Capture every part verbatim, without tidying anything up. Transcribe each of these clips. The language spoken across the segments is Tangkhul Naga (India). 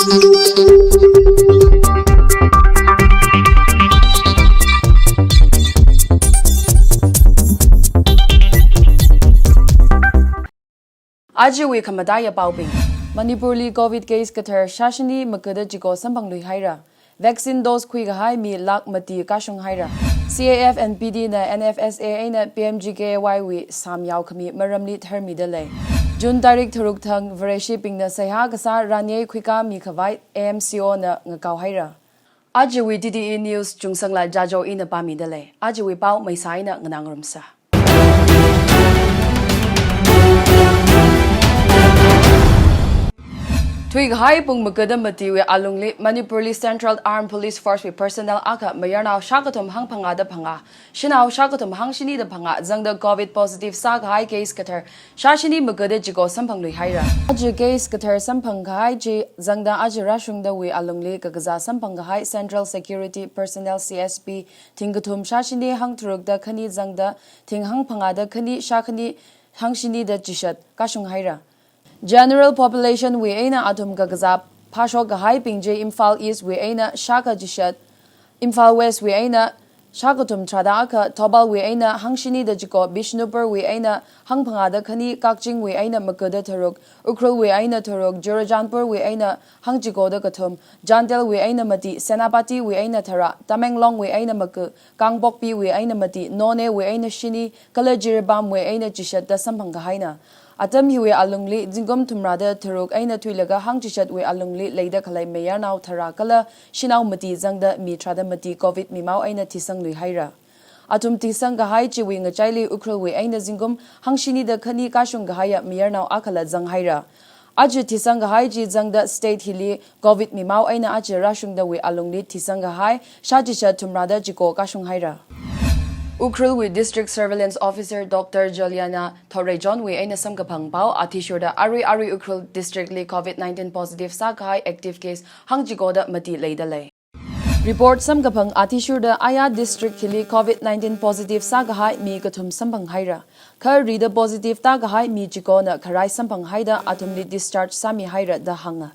Ajawui khamataiya paobing. Manipurli Covid case kathar shāshini makada chiko samphangluihaira. Vaccine dose khuikahai mi lakh mati kashunghaira. C A F and P D na N F S A eina P M G K A Y wui sam yaokhami maramli tharmidalei. June tarik tharuk thang Vareshibingna seihā kasā ranyei khuikāmi khavai A M C O na ngakaohaira. Ajawui T T E News Chungsanglai Jajo ina pāmidalei. Ajawui pao Meisa ina nganāngarumsa. Thuikahai pung makada matiwui alungli Manipurli Central Armed Police Force wui personnel akha mayarnao shākathum hangphangāda phangā, shanao shākathum hangshinida phangā zangda Covid positive sākahai case kathar shāshini makada chiko samphangluihaira. Aja case kathar samphangkahai chi zangda aja rāshungdawui alungli kakazā samphangkahai Central Security Personnel C S P thing kathum shāshini hangtharukda khani zangda thing hangphangāda khani shākhani hangshinida chishat kashunghaira. General population wui eina athum kakazā phāshokkahaibing chi Imphal East wui eina shākha chishat, Imphal West wui eina shākathum tharāda akha, Thoubal wui eina hangshinida chiko, Bishnupur wui eina hangphangāda khani, Kakching wui eina makada tharuk, Ukhrul wui eina tharuk, Churachandpur wui eina hangchikoda kathum, Chandel wui eina mati, Senapati wui eina tharā, Tamenglong wui eina maka, Kangpokpi wui eina mati, Noney wui eina shini, kala Jiribam wui eina chishatda samphangkahaina. Atam hiwui alungli zingkum thumrāda tharuk eina thuilaga hangchishatwui alungli leida khalei mayarnao tharā kala shanao mati zangda mi tharāda mati Covid mimao eina thisangluihaira. Athum thisangkahai chiwui ngachaili Ukhrulwui eina zingkum hangshinida khani kashungkahaiya mayarnao akhala zanghaira. Aja thisangkahai chi zangda state hili Covid mimao eina aja rāshungdawui alungli thisangkahai shāchishat thumrāda chiko kashunghaira. Ukhrulwui District Surveillance Officer Doctor Juliana Thorrejon wui eina samkaphang pao, athishurda arui arui Ukhrul District li Covid nineteen positive sākahai active case hangchikoda mati leidalei. Report samkaphang athishurda aya district hili Covid nineteen positive sākahai mi kathum samphanghaira. Kha rida positive tākahai mi chikona kharai samphanghaida athumli discharge sāmihaira da hānga.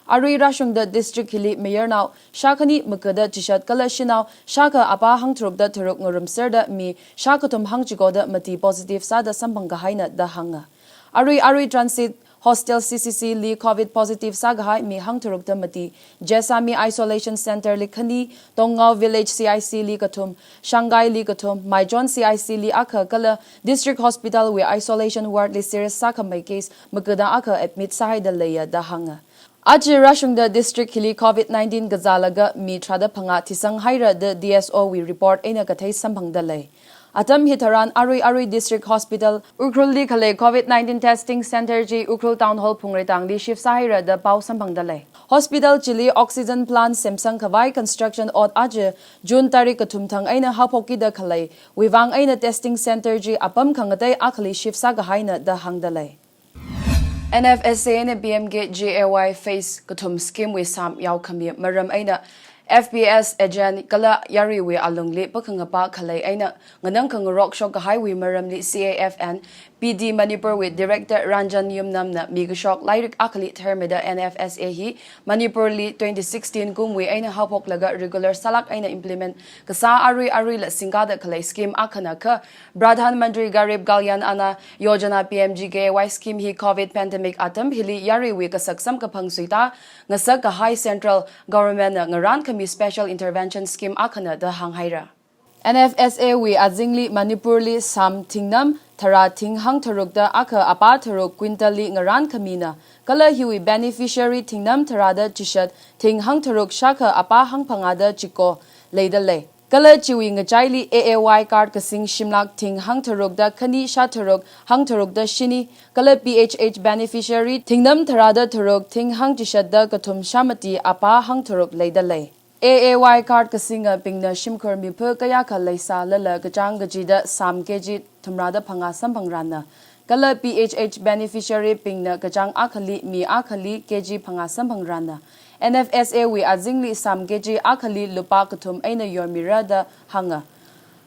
Arui rāshungda district hili mayarnao shākhani makada chishat kala shanao shākha apā hangtharukda tharuk ngarumserda mi shākathum hangchikoda mati positive sāda samphangkahaina da hānga. Arui arui Transit Hostel C C C li Covid positive sākahai mi hangtharukda mati, Jessami Isolation Center li khani, Tongngao Village C I C li kathum, Shangai li kathum, Maichon C I C li akha kala District Hospital wui Isolation Ward li serious sākhamei case makada akha admit sāhaida leiya da hānga. Aja rāshungda district hili Covid nineteen kazālaga mi tharāda phangā thisanghaira da D S O wui report eina kathei samphangdalei. Atam hitharan arui arui District Hospital Ukhrulli khalei Covid nineteen testing center chi Ukhrul Town Hall Phungreitangli shift sāhaira da pao samphangdalei. Hospital chili oxygen plant semsangkhavai construction ot aja June tarik kathum thang eina haophokkida khalei wuivang eina testing center chi apam khangatei akhali shift sākahaina da hāngdalei. N F S A eina P M K G A Y phase kathum scheme wui sam yaokhami maram eina F P S agent kala yaruiwui alungli pakhangapa khalei eina nganang khangarok shokkahaiwui maramli C A F and P D Manipur wui Director Ranjan Yumnam na mikashok lairik akhali tharmida N F S A hi Manipurli twenty sixteen kumwui eina haophoklaga regular sālāk eina implement kasā arui aruila singkada khalei scheme akhana kha Pradhan Mantri Garib Kalyan Anna Yojana P M G K A Y scheme hi Covid pandemic atam hili yaruiwui kasak samkaphang suita ngasakkahai central government na ngarānkhami special intervention scheme akhana da hānghaira. N F S A wui azingli Manipurli sam thingnam tharā thing hangtharukda akha apā tharuk quintal li ngarānkhamina, kala hiwui beneficiary thingnam tharāda chishat thing hangtharuk shākha apā hangphangāda chiko leidalei. Kala chiwui ngachaili A A Y card kasing shimlak thing hangtharukda khani shātharuk hangtharukda shini, kala P H H beneficiary thingnam tharāda tharuk thing hangchishatda kathum shāmati apā hangtharuk leidalei. A A Y card kasingabingna shimkhur mipha kayākha leisālala kachāng kachida sam K G thumrāda phangā samphangrāna. Kala P H H beneficiary bingna kachāng akhali mi akhali K G phangā samphangrāna. N F S A wui azingli sam K G akhali lupā kathum eina yormira da hānga.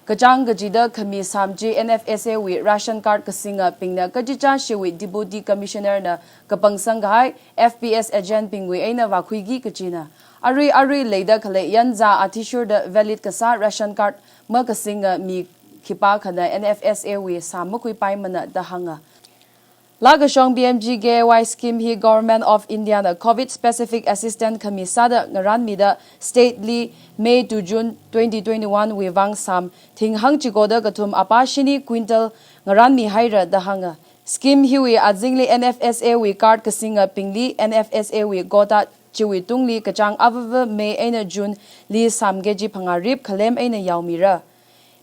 Kachāng kachida khami sām chi N F S A wui ration card kasingabingna kachichāshiwui Deputy Commissioner na kapangsang kahai F P S agent bingwui eina vākhuiki kachina. Arui arui leida khalei yanzā athishurda valid kasā ration card makasinga mi khipākhana N F S A wui sām makhuipaimana da hānga. Laa kashong P M G K A Y scheme hi Government of India na COVID specific assistance khami sāda ngaranmida state li May to June twenty twenty-one wui vang sām thinghang chikoda kathum apā shini quintal ngaranmihaira da hānga. Scheme hiwui azingli N F S A wui card kasingabingli N F S A wui quota chiwui tungli kachāng avava May eina June li sām K G phangā rip khalem eina yaomira.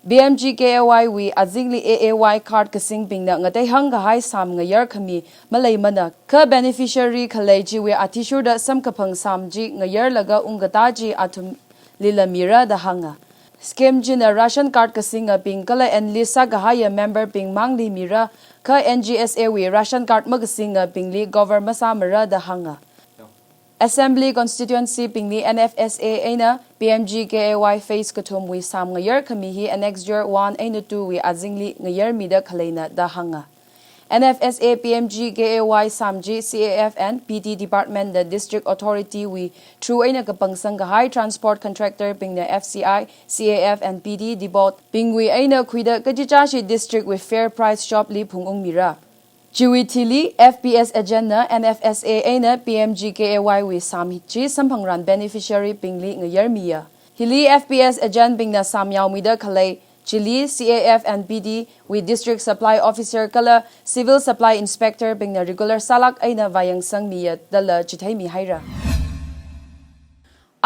P M G K A Y wui azingli A A Y card kasingbingna ngateihang kahai sām ngayar khami maleimana, kha beneficiary khalei chiwui athishurda samkaphang sām chi ngayarlaga ungkatā chi athumlila mira da hānga. Scheme china ration card kasingabing kala enlist sākahaiya member bing mangli mira, kha N G S A wui ration card makasingabingli cover masāmara da hānga. Assembly constituency bingli N F S A eina P M G K A Y phase kathumwui sām ngayar khami hi annexure one eina two wui azingli ngayarmida khaleina da hānga. N F S A P M G K A Y sām chi C A F and P D department da district authority wui through eina kapangsang kahai transport contractor bingna F C I, C A F and P D depot bingwui eina khuida kachichāshi district wui fair price shop li phungungmira. Chiwui thili F P S agent na N F S A eina P M G K A Y wui sām chi samphangran beneficiary bingli ngayarmiya. Hili F P S agent bingna sām yaomida khalei chili C A F and P D wui district supply officer kala civil supply inspector bingna regular sālāk eina vāyangsangmiya dala chitheimihaira.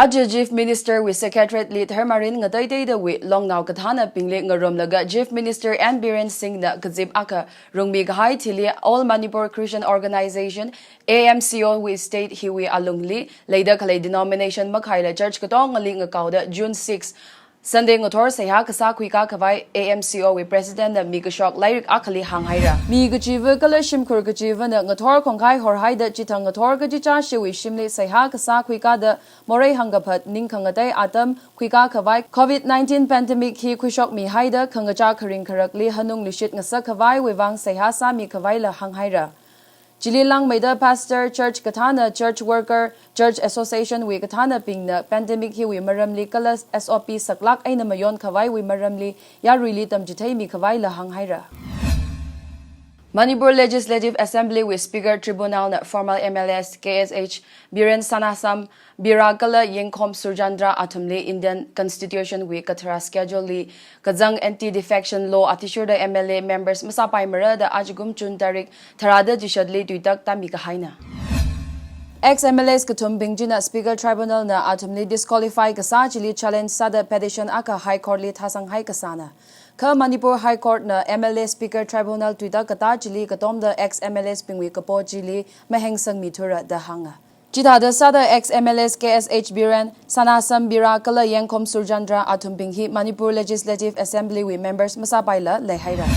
Aja Chief Minister wui Secretariat li tharmarin ngateiteidawui longnao kathānabingli ngarumlaga Chief Minister N Biren Singh na kazip akha rungmi kahai thili All Manipur Christian Organization, A M C O wui state hiwui alungli leida khalei denomination makhaila church katongali ngakaoda June six Sunday ngathor seihā kasā khuikā khavai A M C O wui President na mikashok lairik akhali hānghaira. Mi kachiva kala shimkhur kachivana ngathor khongkhai horhaida chithang ngathor kachichāshiwui shimli seihā kasā khuikāda morei hangkaphat ning khangatei atam khuikā khavai COVID nineteen pandemic hi khuishokmihaida khangachā kharing kharakli hanung lishit ngasak khavaiwui vang seihā sāmi khavaila hānghaira. Chili langmeida pastor, church kathāna, church worker, church association wui kathānabingna pandemic hiwui maramli kala S O P saklāk eina mayon khavaiwui maramli yaruili tamchitheimi khavaila hānghaira. Manipur Legislative Assembly wui Speaker Tribunal na former M L As K S H Biren Sanasam Bira kala Yengkhom Surchandra athumli Indian Constitution wui kathara schedule li kazang anti-defection law athishurda M L A members masāpaimara da ajakum June tarik tharāda chishatli tuitak tāmi kahaina. Ex M L As kathumbing china Speaker Tribunal na athumli disqualify kasā chili challenge sāda petition akha High Court li thāsanghai kasāna. Kha Manipur High Court na M L A Speaker Tribunal tuitak katā chili katomda ex M L As bingwui kapo chili mahengsangmithura da hānga. Chithāda sāda ex M L As K S H Biren, Sanasam Bira kala Yengkhom Surchandra athumbing hi Manipur Legislative Assembly wui members masāpaila leihaira.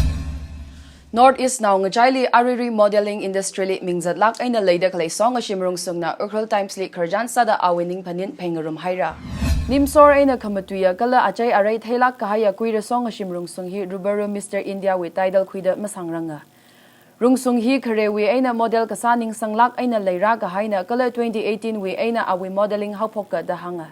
North East nao ngachaili aruirui modeling industry li mingzatlāk eina leida khalei Songashim Rungsung na Ukhrul Times li khararchan sāda awui ningphanin pheingarumhaira. Nimsor eina khamatuiya kala achei arei theilāk kahaiya kuira Songashim Rungsung hi Rubaru Mister India wui title khuida masangranga. Rungsung hi kharewui eina model kasā ningsanglāk eina leirā kahaina kala twenty eighteen wui eina awui modeling haophoka da hānga.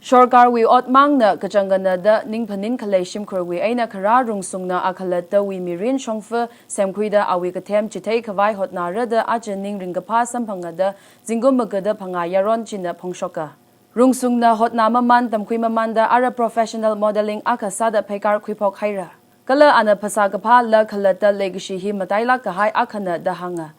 Sorkarwui otmangna kachangana da ningphanin khalei shimkhurwui eina kharā Rungsungna akhalattawui mirin shongfa semkhuida awui kathem chithei khavai hotnara da aja ning ringkaphā samphanga da zingkum magada phangā yaron china phongshoka. Rungsungna hotnā maman tamkhui mamanda ara professional modeling akha sāda pheikar khuiphok haira. Kala ana phasā kaphā la khalatta leikashi hi matailāk kahai akhana da hānga.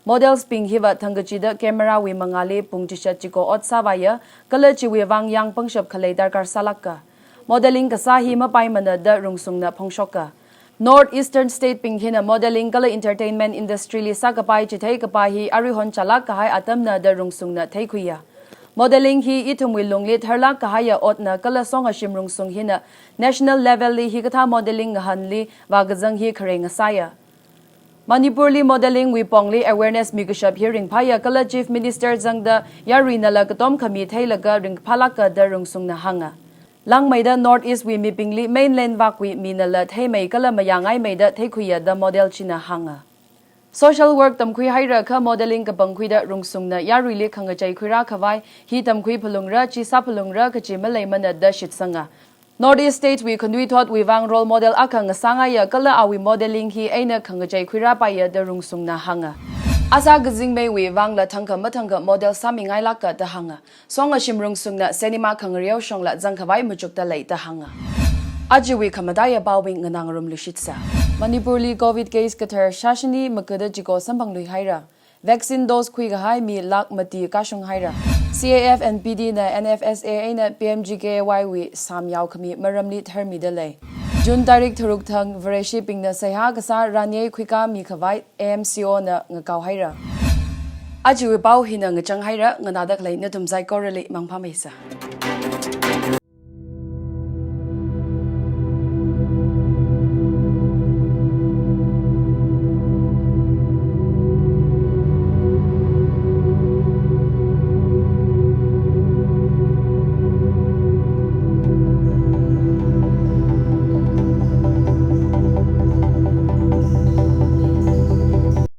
Models bing hiva thangkachida camera wui mangāli pung chishat chiko ot sāvāya, kala chiwui vang yang pangshap khalei darkar sālāka. Modeling kasā hi mapaimana da Rungsungna phongshoka. North Eastern state bing hina modeling kala entertainment industry li sākapai chithei kapai hi aruihon chālāk kahai atamna da Rungsungna theikhuiya. Modeling hi ithumwui lungli tharlāk kahaiya otna kala Songashim Rungsung hina national level li hikathā modeling ngahānli vākazang hi khare ngasāya. Manipur li modeling wui pongli awareness mikashap hi ringphāya kala Chief Minister zangda yaruinala katom khami theilaga ringphālāka da Rungsungna hānga. Langmeida North East wui mibingli mainland vakwui minala theimei kala mayāngaimeida theikhuiya da model china hānga. Social work tamkhui haira kha modeling kapangkhuida Rungsungna yaruili khangachei khuira khavai, hi tamkhui phalungra, chi sāphalungra kachi maleimana da shitsanga. North East State wui khanuithotwui vang role model akha ngasāngaiya kala awui modeling hi eina khangachei khuira paiya da Rungsungna hānga. Asā kazingmeiwui vangla thangkha mathangkha model sāmingailāka da hānga. Songashim Rungsungna cinema khangareo shongla zangkhavai machukda lei da hānga. Ajawui khamataiya paobing nganāngarumlu shitsa. Manipurli Covid case kathar shāshini makada chiko samphanglui haira. Vaccine dose khuikahai mi lakh mati kashung haira. C A F and P D na N F S A eina P M G K Y wui sām yaokhami maramli tharmida lei. June tarik tharuk thang Vareshibingna seihā kasā ranyei khuikāmi khavai A M C O na ngakao haira. Ajawui pao hina ngachang haira, nganāda khalei nathum saikorali mangphameisa.